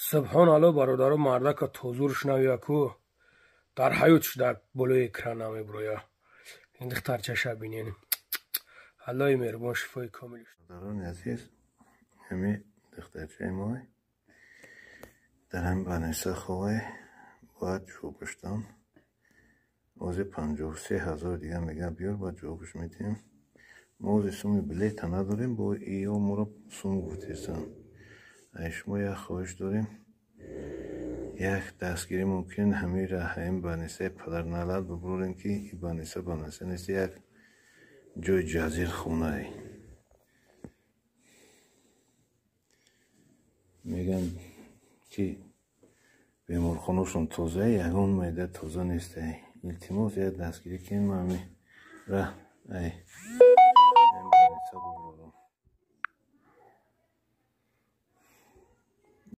Субҳон Алло, бародаро, мардака тозурш навия ку дар ҳаётш дар болои экран намеброя. Ин духтарчаша бинен. Аллои меҳрубон шифои комил. Бародарони азиз, ҳами духтарчаи мо дар ҳами больница ховай, бояд ҷавобаш дам. Ози 53 000 дига мега, биёр, баъд ҷавобаш медиҳем. Мо ози суми билета надорем, бо иё моро сум гуфтесам. Ай шумо як хоҳиш дорем, як дастгирӣ мумкин ҳамира ҳамин больницаи падарналат бибурем, ки и больница больница нест, як ҷои ҷазирхонае. Мегӯянд, ки беморхонашон тоза, ягон майда тоза нестай. Илтимос, як дастгирӣ кунед, ма ҳами ра ай